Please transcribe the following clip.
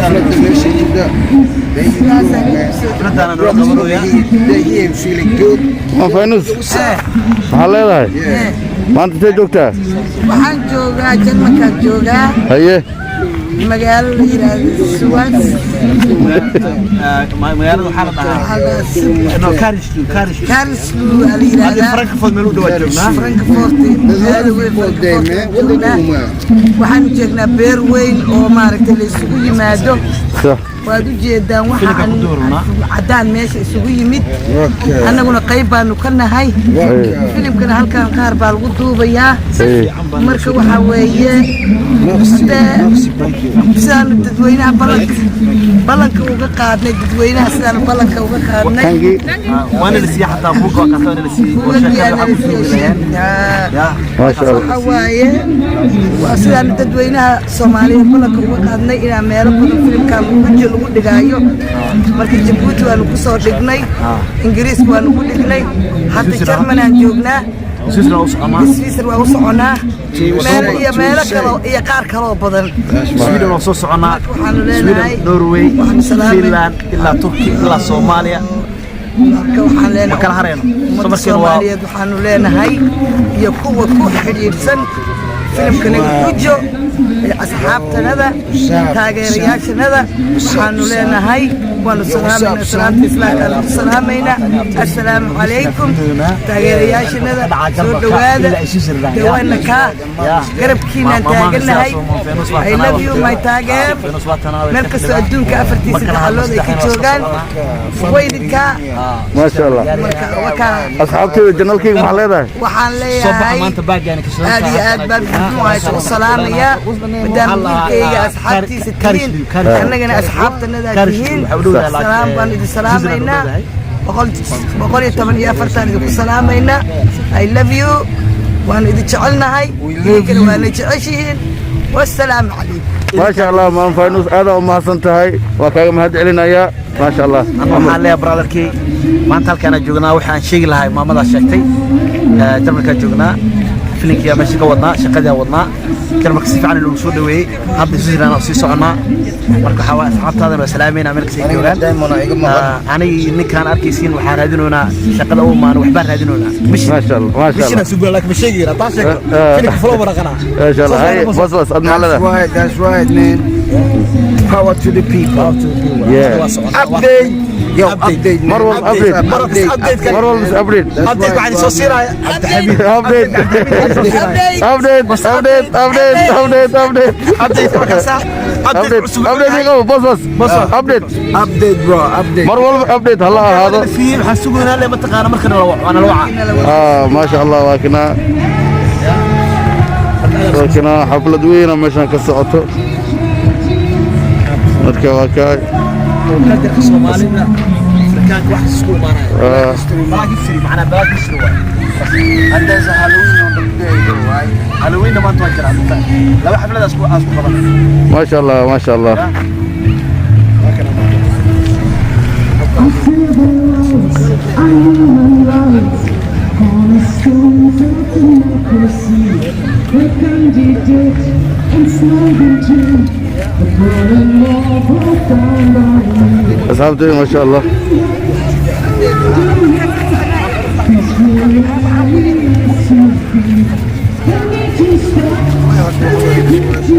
Xafladda meesha jidda. There you go, man. Xafladdaana nala qabanooyaa. They here feeling good. Maam Faynus, maxaa leedahay? Maanta intee joogtaa? Waxaan joogaa Jarmalkaan joogaa. Haye. Magaalo la yidhaahdo Suwaas. Magaalada waxaa la dhahaa, no, Karlsruhe, Karlsruhe. Karlsruhe aa la Hadii yidhaahdaa. Frankfurt meel u dhawaa joognaa. Frankfurt, magaalada weyn. People there, man. What they Joognaa. do, man? Waxaanu joognaa beer weyn oo maaragtay la isugu yimaado. Waad u jeedaan waxa Filimka aan ku duurnaa. Caddaan meesha isugu yimid. Annaguna qayb baanu ka nahay. Filimkana halkan qaar baa lagu duubayaa. Marka waxaa weeye Merci, dee merci beaucoup. sidaanu dadweynaha ballanka uga qaadnay, dadweynaha sidaanu ballanka uga qaadnay. Tangi. Waana la siiyey xataa buugga, waa kaasa, waana la siiyey oo sheekada waxaa ku sugi laheen ya. Maasha Allah. Waxa waaye, waa sidaanu dadweynaha Soomaaliyeed ballanka uga qaadnay inaan meelo badan filimkan weji lagu dhigaayo. Marka Jabuuti waanu ku soo dhignay, Ingiriiska waanu ku dhignay, hadda Jarmanaan joognaa. Switzerland u soconaa. Switzerland waa u soconaa, meel iyo meelo kalo iyo qaar kaloo badan. Sweden waa soo soconaa. Marka waxaanu leenahay Sweden, Norway, waxaanu salaamay Finland, ilaa Turkey, ilaa Soomaaliya. Marka waxaan leenahay Ma kala harayno. ummadda Samarkeena waa- Soomaaliyeed waxaanu leenahay iyo kuwa ku xidhiidhsan filimkanaga Xujo iyo asxaabtanada, taageerayaashanada, waxaanu leenahay waanu salaamaynaa, salaamta islaamkaanu ku salaamaynaa. Assalaamu calaykum taageerayaashanada, soo dhowaada. Dawaana kaa garabkiinaan taagannahay. I love you, my taageer. Meel kastoo adduunka afartiisa dacalood ay ka joogaan, waydinkaa. Maasha Allah. Marka wakaa. Asxaabteyda channelkayga maxaa leedahay? Waxaan Soo baxa. leeyahay Maanta baagaana ka aad iyo aad baan muxuu u salaamayaa, maadaama wiilkayga asxaabtiisa tihiin, annagana asxaabtanadaa tihiin. Salaam baan idin salaamaynaa, 114-taan idinku salaamaynaa. I love you, waanu idin jecelnahay, idinkana waana jeceshihiin. Wassalaamu calaykum. Maasha Allah, Maam Faynus, aad u mahadsan tahay, waa kaaga mahad celinayaa, maasha Allah. Anna waxaan leeyahay, brotherkii, maanta halkaana joognaa. Waxaan sheegi lahay maamadaa sheegtay. Jarmalkaa joognaa, filinkiyaa meesha ka wadnaa, shaqadii wadnaa. Jarmalka si fiican loogu soo dhaweeyey. Hadda Switzerland oo sii soconaa. Marka waxaa waaye asxaabtaadana waa salaameynaa meel kasta ay joogaan. Diamond iga maqan. Anigii ninkaan arkaysiin waxaan raadinoonaa shaqada u imaano, waxbaan raadinoonaa. Maasha Allah, maasha Mission Allah. Sugaa, laakiin ma sheegi karaa taa sheegto. Filinka flow baraqana. Maasha Allah. Hay, bas bas, ad maxaa That's leedahay? right, that's right, man. Power to the people. Update. Yo, update, man. Mar walba update. Update. Mar walba is update. Update waxaan soo siinaya Cabdixamiid. Update, update, update, update, update, update. Update markaasa. Update, update igo bas bas, update. Update, bro. Update. Mar walba update hala ahaado. Waxaan sugaynaa le mataqaana markana la waco, la waca. Ah, maasha Allah, waa kana xaflad weyn oo meeshan ka socoto. Marka waa kaa. Qadarka Soomaalida, Afrikaanka wax isku imaanaya. Black History, macnaa Black History waay. And there's a Halloween on the day, though, right? Halloween maanta waa jiraa. Laba xafladaas ku aas ku qaban. Maasha Allah, maasha Allah. Waa kana marka. I feel the lights, I need my lights. Cornerstones of democracy. The candidate and slogan too. The burning law brought down by me. Asxaabteyda, maasha Allah. Peaceful to be. They need to stop. They need to